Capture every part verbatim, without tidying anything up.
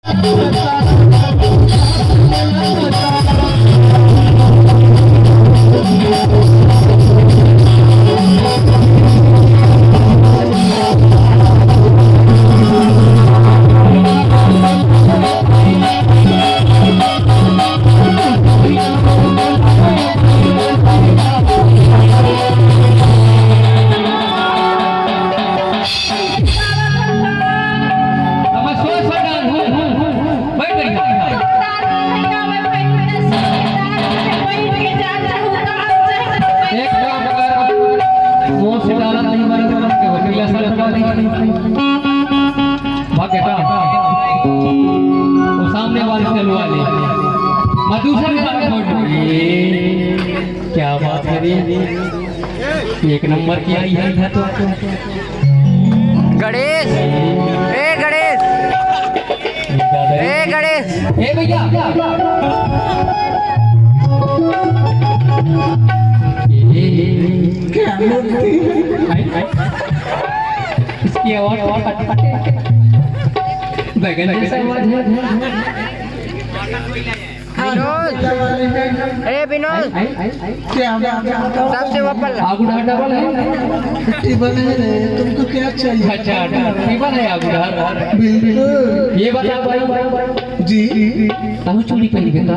एक बार अगर मुंह से डाला नहीं बनी तो वकीला सर का नहीं। भाग बेटा, वो सामने वाले से लुआ ले। मैं दूसरा भी बात बोल दूंगी। क्या बात है रे, एक नंबर की आई है इधर तो। गणेश, ए गणेश, ए गणेश, ए भैया। क्या बोलती है? इसकी आवाज बहुत अच्छी है। बैगन जैसा आवाज है। विनोद, ए विनोद, क्या? सबसे ऊपर। आगू ढार डबल है। टेबल है रे, तुमको क्या चाहिए? अच्छा, टेबल है आगू ढार। बिल्कुल। ये बता भाई, जी। तू चूड़ी पहन के था?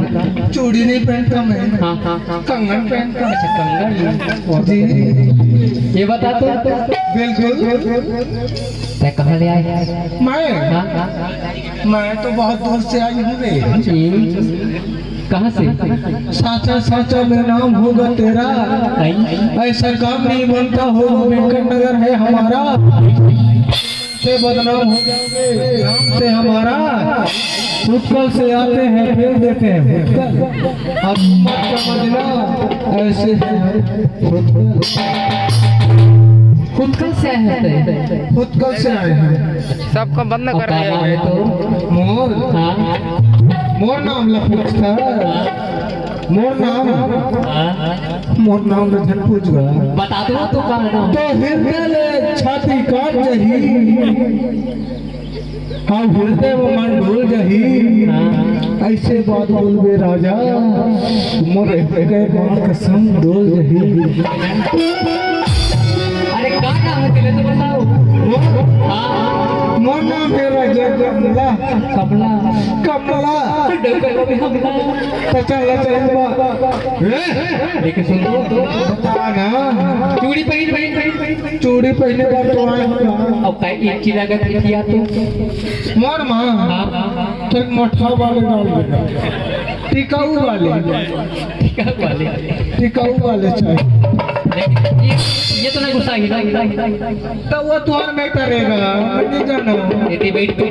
चूड़ी नहीं पहनता मैं। हाँ, हाँ, हाँ। कंगन पहनता। अच्छा, कंगन। जी। ये बता तो। बिल्कुल। तै कहाँ ले आए? मैं? हाँ, हाँ। मैं तो बहुत दूर से आई हूँ रे। हम्म। कहाँ से? साचा साचा में नाम होगा तेरा। आई। ऐसा काम नहीं बनता होगा, वेंकट नगर है हमारा। से बदनाम हो जाओगे, नाम से हमारा। फुटकल से आते हैं, फेंक देते हैं फुटकल। अब मत समझना, ऐसे हैं फुटकल। फुटकल से आए हैं। फुटकल से आए हैं। सबको बंद कर दिया है। तो मोर, हाँ। मोर नाम ला पूछता। मोर नाम, हाँ। मोर नाम ला झन पूछ गा। बता दो तो का नाम। तो हृदय ले छाती कांप जही। हाँ, हृदय में मन डोल जही। हाँ। ऐसे बात बोलबे राजा, मोर हृदय माँ कसम डोल जही। अरे का नाम है तेरे, तो बताओ। हाँ, हाँ। मोर नाम है राजा कमला। कमला। कमला। डबल कमला। तो चल, चल, बा। ए? लेकिन सुन तो। बता ना। चूड़ी पहन, पहन, पहन, पहन, पहन। चूड़ी पहने बार तो आए हो ना। अब का एक की लागत है किया तो। मोर माँ। हाँ। तो एक मोटा वाले डाल देना। टिकाऊ वाले। टिकाऊ वाले। टिकाऊ वाले चाहिए। लेकिन ये, ये तो नहीं गुस्सा ही ना। तो वो तुम्हार में करेगा, मैं नहीं जाना। ये बैठ के।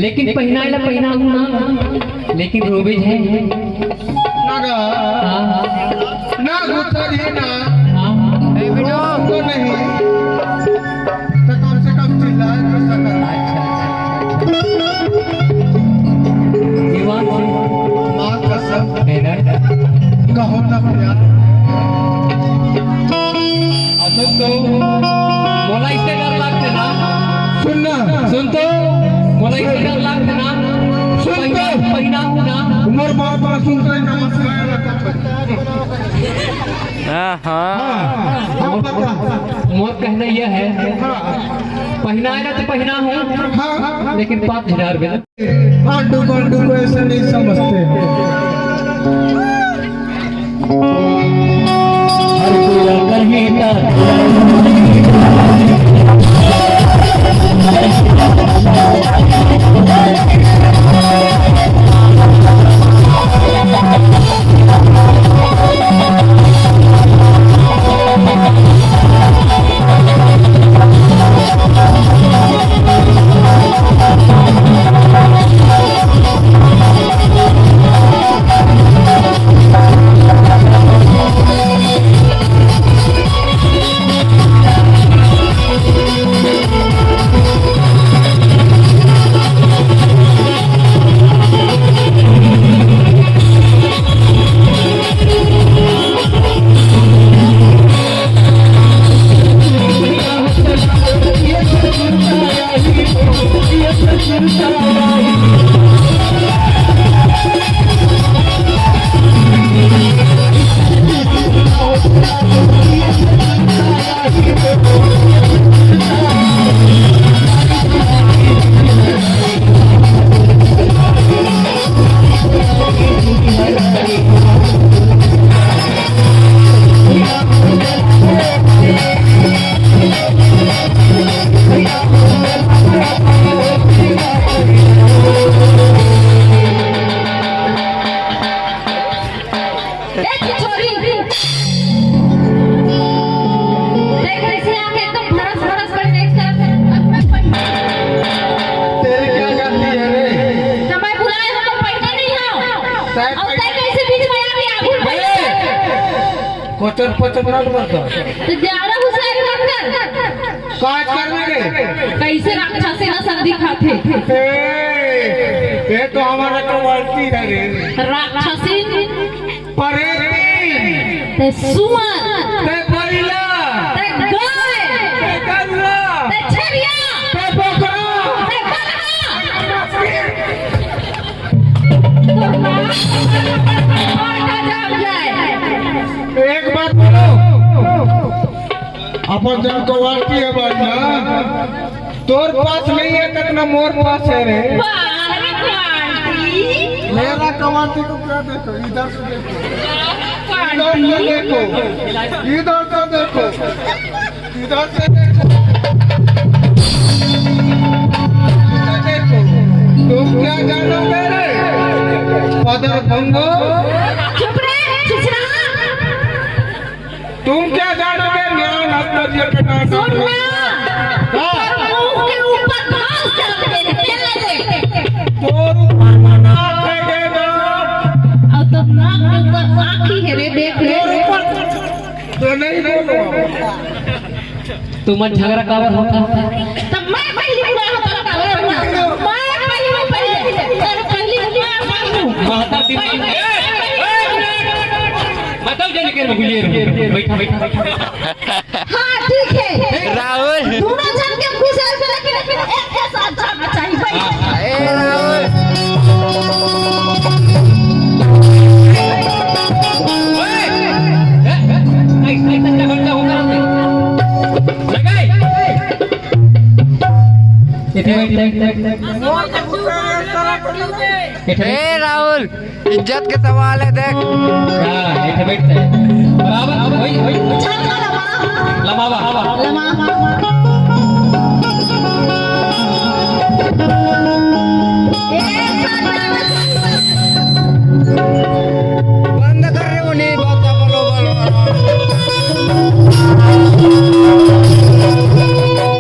लेकिन पहिनाए ला पहिनाहूं ना, लेकिन रोबे झन। ना गा। हाँ। ना गुस्सा ही ना। हाँ। ए बिनो। तो नहीं। तो कम से कम चिल्लाए तो सकता। अच्छा, अच्छा, अच्छा। ये बात से। माँ कसम। है ना? कहो ना प्यार। सुन तो, मोला इससे डर लागथे ना। सुन ना। सुन तो, मोला इससे डर लागथे ना। सुन तो। पहिना, पहिना हूँ ना। उमर बात ना सुन रहे, नमस्कार। हाँ, हाँ। हाँ, हाँ, बता। मोर कहना यह है, हाँ। पहिनाए ना तो पहिना हूँ, हाँ। लेकिन पाप झिझार बेला। आंडू पांडू को ऐसे नहीं समझते हैं। हर कोई कहीं का ए, छोरी। तै कैसे आके एकदम भरस भरस कर देख कर। तेरी क्या गलती है रे? तो मैं बुलाए हो तो पहले नहीं आओ। तै और तै कैसे बीच में आके आगू पहले? ए! कोचर पचर ना मत कर। तो ज्यादा हुशारी मत कर। काज करने के। कैसे राक्षसी ना संधि खाथे। ए, ये तो हमारा कवालती है रे। राक्षसी। परेती। ते सुअर। ते बइला। ते गाय। ते गरुआ। ते छेरिया। ते बोकरा। ते बकरा। तोर बाप का जान जाए। एक बात बोलो, अपन जन कवालती है भाई ना, तोर पास नहीं है, कितना मोर पास है रे। वाह, अरे क्वालिटी। मेरा कवालती को क्या देखो, इधर से देखो, इधर से देखो, इधर से देखो, इधर से देखो, इधर देखो। तुम क्या जानोगे रे, पदर भंगो? चुप रे, चुचरा। तुम क्या जानोगे, नान हत्या के नाम सुन ना। हाँ। तेरे मुंह के ऊपर घास जम गए, तेल ले दे। तोर ऊपर नाक है रे। और तो नाक के ऊपर आँखी है रे, देख ले। तोर ऊपर तो नहीं बोलो। तुमन झगड़ा काबर होता? तब मैं पहली बुआ होता था, मैं पहली, मैं पहली, मैं पहली बुआ, मैं पहली। माता दी। ए, ए, ए, बताओ जल्दी कर, मैं गुलिये रहूं। बैठा, बैठा, बैठा। हाँ, ठीक है। राहुल। दोनों जन के खुश है, लेकिन, लेकिन एक के साथ जाना चाहिए। बैठ। हाँ। ए, राहुल। ओए, ए, ए, ऐसा, ऐसा क्या घंटा होता है? लगाई। इथे बैठ, बैठ, बैठ, बैठ। इथे बैठ। ए राहुल, इज्जत के सवाल है, देख। हाँ, इथे बैठ। बराबर, वही, वही। लमावा।